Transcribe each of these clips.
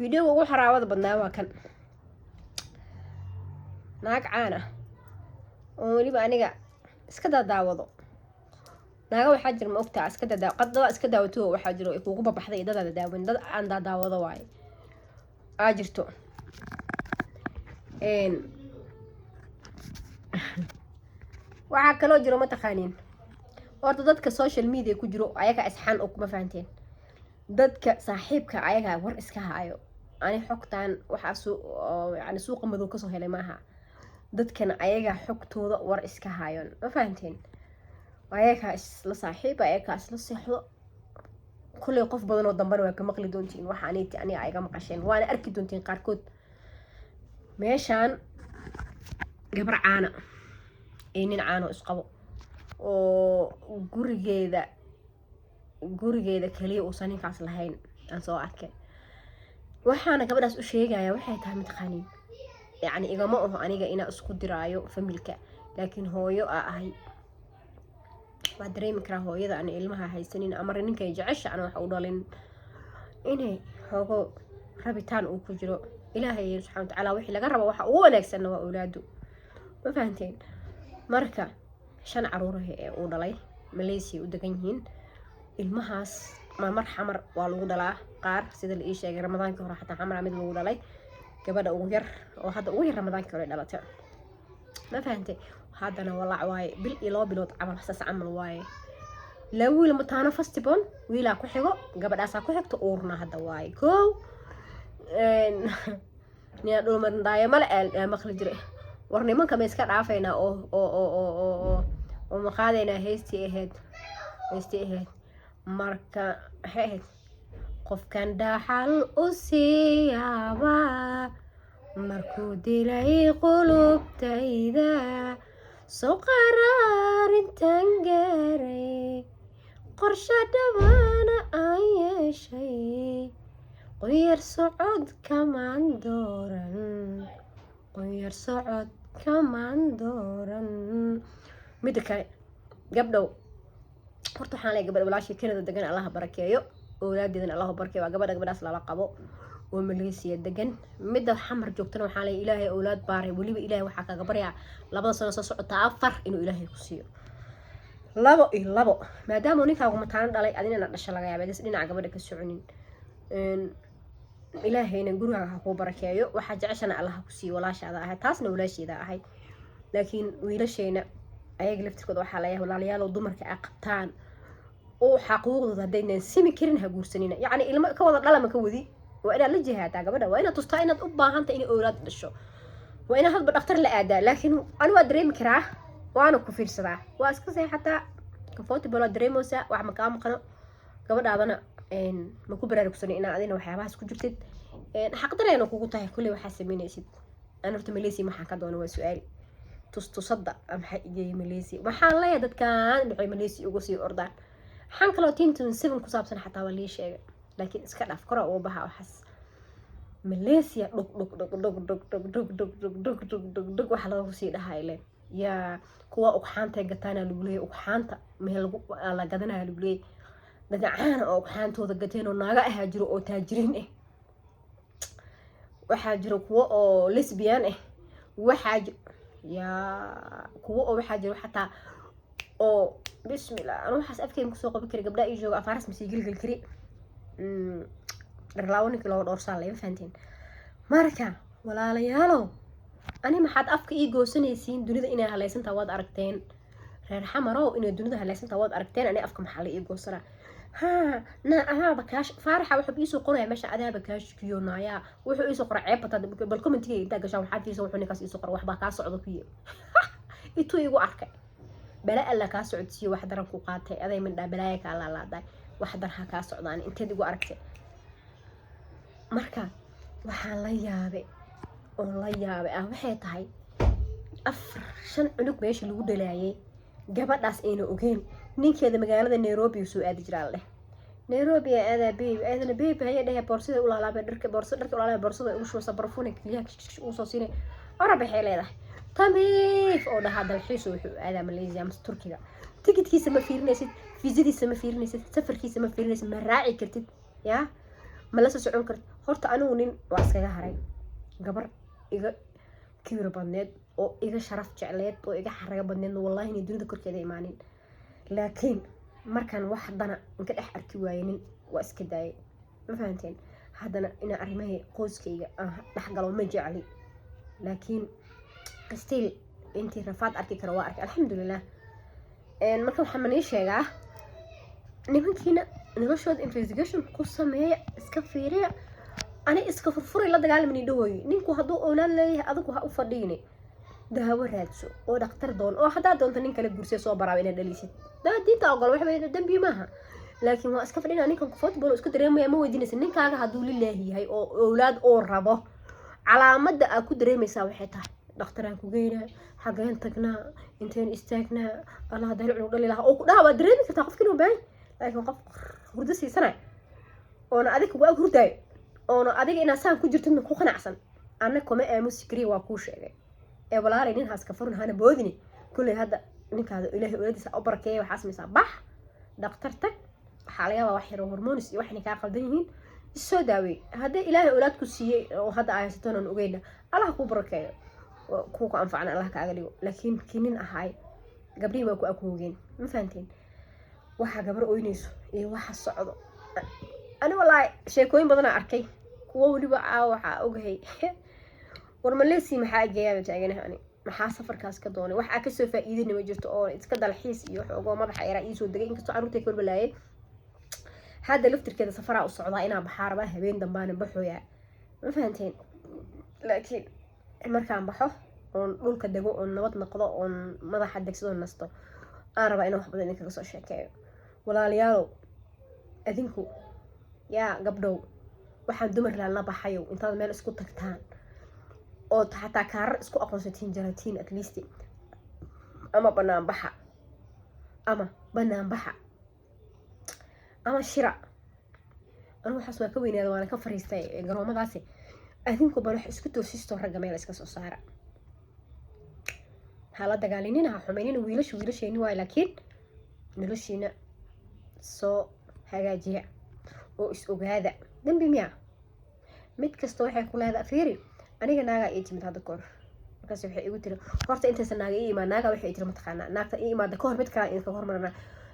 Videoga ugu xaraabada badnaa waa kan naag caan ah oo weliba aniga iska dadaawado. Naaga waxaa jira, ma ogtaa, iska dada iska daawato. Waxaa jiro ay kugu babaxday iyo dadaada daawan. Dad aan dadaawado waaye aa jirto. Waxaa kaloo jiro, ma taqaaniin, horta dadka social media ku jiro ayaga isxan og, ma fahanteen? Dadka saaxiibka ayagaa war iska haayo. Ani xogtan waxaa yani suuqa madow kasoo helay maaha. Dadkana ayagaa xogtooda war iska haayon, ma fahanteen? Ayagaa isla saaxiiba, ayagaa isla seexdo. Kulley qof badan oo dambena waa ka maqli doontiin waxa aniti aniga ayga maqasheen, waana arki doontiin qaarkood. Meeshaan gabar caana iyo nin caano isqabo oo gurigeeda kaliya uusan ninkaas lahayn aan soo arkay. Waxaana gabadhaas u sheegaya waxay tahay, mataqaaniin, yacni igama aho aniga inaa isku diraayo familka, laakiin hooyo aa ahay, waa dareemi karaa hooyada aan ilmaha haysanin ama ninkay jecesha aan wax u dhalin inay xoogo rabitaan uu ku jiro. Ilaahay subxana watacaala wixii laga rabo waxa ugu wanaagsanna waa awlaadu, ma fahanteen? Marka shan caruur ee uu dhalay Malaysia u degan yihiin. Ilmahaas marmar Xamar waa lagu dhalaa qaar, sida la ii sheegay. Ramadaankii hore xataa Xamara mid lagu dhalay. Gabadha ugu yar oo hadda ugu yar Ramadaankii hore dhalatay, ma fahantay? Haddana walaac waaye, bil iyo 2 bilood camal, saas camal waaye. Laba wiil mataano, first born wiilaa ku xigo, gabadhaasaa ku xigto, uurna hadda waaye. Kow niyaa dhulmandaayo male aa maqli jiray. War nimanka ma iska dhaafaynaa oo ma qaadaynaa? Heystii ahayd marka maxay ahayd? Qofkan dhaxal u siiyaabaa markuu dilay qulubtayda, soo qaraarintan gaaray, qorshe dhawaana aan yeeshay, qoyar socod kamaan dooran, qoyar socod kamaan dooran. Midda kale, gabdhow, horta waxaan leeyahay gabadha walaashii Canada degan, Allaha barakeeyo, owlaadeedana Allahu barakeeyo. Waa gabadha gabadhaas lala qabo oo Malaysia degan. Midda Xamar joogtana waxaan leeyahay Ilaahay owlaad baaray. Weliba Ilaahay waxaa kaga baryaa 2da sano soo socotaa afar inuu Ilaahay ku siiyo, labo iyo labo, maadaama ninkaagu mataano dhalay, adinana dhasha laga yaaba des dhinaca gabadha ka soconin. Ilaahayna gurigaaga ha kuu barakeeyo, waxaa jeceshana Allaha ku siiyo. Walaashaada ahay, taasna walaasheeda ahay. Laakiin wiilashayna ayaga laftirkooda waxaa leeyahay, walaalayaalow, dumarka ay qabtaan oo xaquuqdooda haddaynan simi karin, ha guursanina. Yacni ilmo ka wada dhalama ka wadi, waa inaad la jihaadaa gabadha, waa inaad tustaa inaad u baahantay inay owlaad dhasho, waa inaad hadba dhaktar la aadaa. Laakiin ani waa dareemi karaa, waana ku fiirsadaa, waa iska seexataa, comfortable waa dareemeysaa, wax ma kaa maqano. Gabadhaadana ma ku baraarugsanay inaa adina waxyaabahaas ku jirtid, xaqdareena kugu tahay kulley waxaa sameynaysid. Aan horta Malaysia maxaan ka doona? Waa su-aal. Tustusada maxaa igeeyay Malaysia? Waxaan leeyahay dadkan dhacay Malaysia uga sii ordaan. Waxaan kaloo 10 7 ku saabsan xataa waa lii sheegay, laakiin iska dhaaf, kora uga baxa waxaas. Malaysia dhug dhug dhug dhug dhug dhug dhug dhug dhug dhug dhug dhug dhug waxa lagu sii dhahaa ileen yaa kuwa ugxaanta gataana lagu leeyahay, ugxaanta meel lagu la gadanaya lagu leeyahay. Dadacaana oo ugxaantooda gateen oo naaga ahaa jiro oo taajiriin ah. Waxaa jiro kuwo oo lesbian ah, waxaa yaa kuwo oo waxaa jiro xataa oo bismillah. Anu waxaas afkeyga kusoo qaban kari, gabdhaha ii jooga afaaras masii gelgel kari. Dharlaawo ninkii looga dhowrsaa lama fahanteen. Marka walaalayaalow, ani maxaad afka ii goosanaysiin? Dunida inay halaysantaha waad aragteen. Reer Xamarow, inay dunida halaysantaha waad aragteen. Ani afka maxaa la ii goosanaa? Haa, na adaaba kaash faaraxa wuxuu iisoo qoraya meesha, adaaba kaashkiyo naayaa wuxuu iisoo qoray. Ceeb bataa. Bal commentiga intaa gashaan waxaad fiirsa wuxuu ninkaas iisoo qoray. Waxbaa kaa socda kuye ituu igu arkay. Bala Alla kaa socodsiiyo, wax daran ku qaatay aday mindhaa, balaaya kaa laalaaday, wax darha kaa socdaan inteed igu aragtay. Marka waxaan la yaabay oo la yaabay ah waxay tahay afar shan cunug meesha lagu dhalaayay, gabadhaas ayna ogeyn. Ninkeeda magaalada Nairobi soo aadi jiraa leh. Nairobi aadaa, babe, aadana babe haya dhehe, boorsada u laalaabay, dharka boorsa, dharka ulaalaabay, boorsada ugu shubasa, barfuuna keliyaha ugu soo siinay, ora baxay leedahay, tamiif oo dhahaa. Dalxiisu wuxuu aadaa Malaysia ama Turkiga. Tikidkiisa ma fiirinaysid, fiisadiisa ma fiirinaysid, safarkiisa ma fiirinaysid, ma raaci kartid, yaa ma la soo socon kartid. Horta anigu nin waa iskaga haray. Gabar iga kibir badneed oo iga sharaf jecleed oo iga xaraga badneedna, wallahi inay dunida korkeeda imaanin. Laakiin markaan wax dana inka dhex arki waayey, nin waa iska daayay. Ma fahanteen? Haddana inaan arrimahii qoyskayga aan dhexgalo ma jecli, laakiin still intii rafaad arki karo waa arkay, alxamdulilah. Marka waxaa manii sheegaa, nimankiina noloshooda investigation ku sameeya, iska fiiriya. Ani iska furfuray la dagaalamani dhahooyi. Ninku hadduu owlaad leeyahay, adigu ha u fadhiine, daawo raadso oo dhakhtar doon, oo haddaa doonto nin kale guursee, soo baraaba inaad dhalisid. Daa diinta ogol, waxba dambi maaha. Laakiin waa iska fadhina, ninkan comfortable isku dareemaya, ma weydiinaysa. Ninkaaga hadduu lilaahi yahay oo owlaad oo rabo, calaamada aad ku dareemaysaa waxay tahay: dhakhtaraan ku geynaa, xageen tagnaa, inteen istaagnaa, Allah hadda hel cunug dhali lahaa oo ku dhaha, waad dareemi kartaa qofka inuu baahan. Laakiin qof hurdo siisanay oona adiga kugu ag hurdaayo, oona adiga inaad saan ku jirtidna ku qanacsan, anna kuma aamusi kariya. Waa kuu sheegay ee walaalay, nin haska furun, hana boodini. Kulley hadda ninkaada Ilaahay oladiisa u barakeeya. Waxaa samaysaa, bax dhakhtar tag. Waxaa laga yaabaa wax yaro hormones iyo waxinay kaa qaldan yihiin, isoo daawey. Haddii Ilaahay olaad ku siiyey oo hadda ay haysatoon aan ogeyna, Allah kuu barakeeyo, kuwa ku anfacna Allah kaaga dhigo. Laakiin kii nin ahaay, gabdhihii waa ku akoogeen. Ma fahanteen? Waxaa gabar oynayso iyo waxa socdo, ani wallaahi sheekooyin badanaa arkay, kuwo weliba caawa waxaa ogahay. War Maleysia maxaa geeyaa taaganaha? Ani maxaa safarkaas ka doonay? Waxaa kasoo faa-iidana ma jirto, oo iska dalxiis iyo xoogoo madaxa yaraa iisoo degay, inkastoo carruurtay ka walbalaayay. Hadda laftirkeeda safaraa u socdaa, inaa baxaa rabaa, habeen dambaana baxooyaa. Ma fahanteen? Laakiin markaan baxo oon dhulka dego oon nabad noqdo oon madaxa degsado, nasto, aan rabaa inaan wax badan idinkaga soo sheekeeyo. Walaalayaalow, adinku yaa gabdhow, waxaan dumar la baxayow, intaad meel isku tagtaan oo xataa kaarar isku aqoonsatiin, jaratiin at least, ama banaanbaxa, ama banaanbaxa ama shira. Anigu waxaas waa ka weynaada, waana ka fariistay garoomadaasi. Adinku bal wax isku toosisto, ragga meel iska soo saara. Ha la dagaalinina, ha xumaynina wiilasha, wiilasheeni waayo. Laakiin noloshiina soo hagaajiya oo is ogaada. Dambi miya? Mid kasta waxay ku leedahay, fiiri, aniga naagaa ii timid hadda kahor. Markaas waxay igu tiri, horta intaysan naaga ii imaan, naagaa waxay tiri, mataqaanaa, naagta ii imaada kahor mid kale idinkaga hormarana.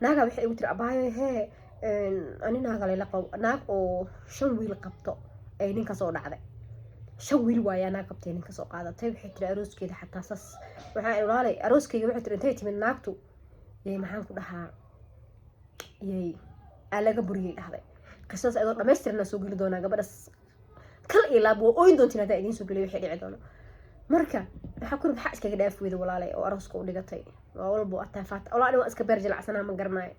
Naagaa waxay igu tiri: "Abaayo hee, ani naaga layla qabo." Naag oo shan wiil qabto ay ninka soo dhacday, shan wiil waayaa naag qabtay, ninka soo qaadatay. Waxay tiri arooskeeda xataa saas waxaa walaalay arooskeyga. Waxay tiri intay timid naagtu yay, maxaan ku dhahaa, yay aa laga buriyay dhahday. Qisadaas ayadoo dhamaystirana soo geli doonaa. Gabadhas kal iyo laab waa ooyin doontiin haddaa idiin soo geliyo wixii dhici doono. Marka waxaa kuri, maxaa iskaga dhaaf weyda walaalay oo arooska u dhigatay? Waa walbo ataafaat walaa, waa iska beer jilacsanaa, ma garanayo.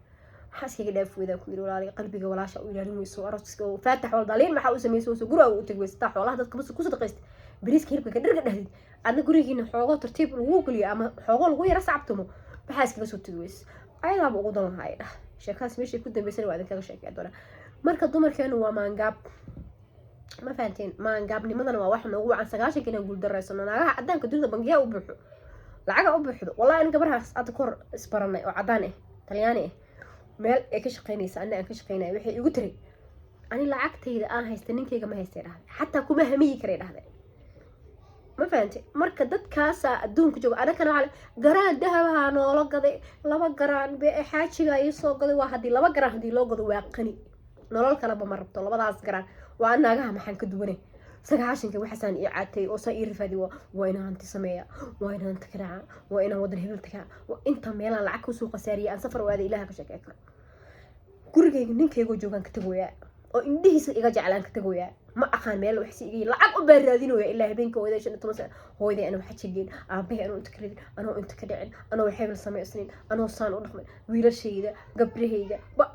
Maxaa iskaga dhaaf weydaa ku yiri walaalay? Qalbiga walaasha u ilaalin weyso, arooska faatax wal daliin maxaa u sameysay? Weyso guriga u tag weyso, taa xoolaha dadka ku sadaqaysta, bariiska hilibka ka dharga dhahdid, adna gurigiina xoogoo tartiib lagu geliyo ama xoogoo lagu yara sacabtumo, maxaa iskaga soo tagi weyso? Ayadaaba ugu dan lahaa dhah. Sheekadaas meeshay ku dambeysana waa idinkaga sheekey doonaa. Marka dumarkeenu waa maangaab. Ma fahanteen? Maangaabnimadana waa waxa noogu wacan 90-ka inaan guuldareysano. Naagaha cadaanka dunida bangiyaa u buuxo, lacaga u buuxdo. Wallahi in gabarhaas hadda kahor isbaranay oo cadaan ah, Talyaani ah, meel ay ka shaqeynaysa, anna aan ka shaqeynaya, waxay igu tiri: "Ani lacagtayda aan haysta ninkayga ma haystay," dhahday, "xataa kuma hamiyi karay," dhahday. Ma fahante? Marka dadkaasaa adduunka jooga. Anakana waxaa garaan dahabaha noola gaday, 2 garaan be xaajiga iisoo gaday. Waa haddii 2 garaan haddii loo gado, waa qani, nolol kaleba ma rabto. Labadaas garaan waa naagaha. Maxaan ka duwanay 90-ka? Waxaasaan ii caatay oo saa ii rafaadi. Waa inaan hanti sameeya, waa inaan hanti ka dhaca, waa inaan wadan hebel tagaa, waa inta meelaan lacag kusoo khasaariya, aan safar u aaday. Ilaha ka sheekey karo. Gurigayga ninkaygoo joogaan ka tagoyaa oo indhihiisa iga jeclaan ka tagoyaa. Ma aqaan meel wax si iga lacag u baan raadinaya ilaa habeenka hooyaday 15 sano. Hooyaday anoo xajigeen, aabahay anoo inta ka ridin, anoo inta ka dhicin, anoo hebel samaysnin, anoo saan u dhaqmin. Wiilashayda, gabdhahayga ba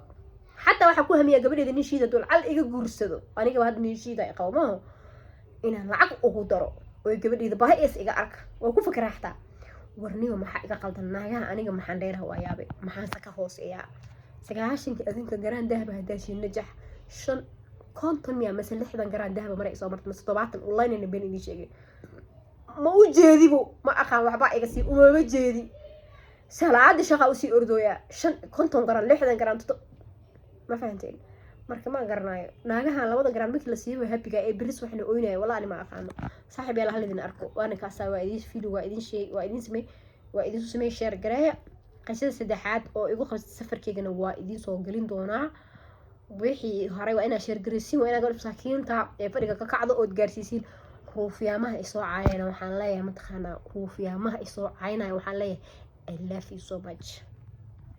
xataa waxaa ku hamiyaa gabadheeda nin shiida dul cal iga guursado. Anigaba hadda nin shiida ay qabo maaho, inaan lacag ugu daro oo gabadheeda baahi is iga arka waa ku fakeraa xataa. Warniyo, maxaa iga qaldan naagaha? Aniga maxaan dheeraha? Waa yaabay. Maxaanse ka hooseeyaa 90-ka? Adinka garaan dahaba hadaashiin najax shan 50 miya mase 60 garaan dahaba maray soo marta, mase 70? Wallahi been idiin sheegay, ma u jeedibo, ma aqaan waxba iga sii, umama jeedi. Salaada shaqa usii ordooyaa, shan 50 garaan, 60 garaan toto. Ma fahanteen? Marka ma garanayo naagahan 2 garam markii la siiyo happyga ee beris waxna oynayo. Walaa ani ma aqaano. Saaxiib yaal, hal idin arko. Waana kaasaa, waa idin video, waa idin sheeg, waa idin samey, waa idin samey. Share gareeya. Qisada saddexaad oo igu qabsatay safarkeygana waa idin soo gelin doonaa. Wixii horay waa inaa share garaysiin, waa inaa gabadha masaakiinta ee fadhiga ka kacdo ood gaarsiisiin. Ruufyaamaha isoo caayana waxaan leeyahay, mataqaanaa, ruufyaamaha isoo caynaya waxaan leeyahay, I love you so much.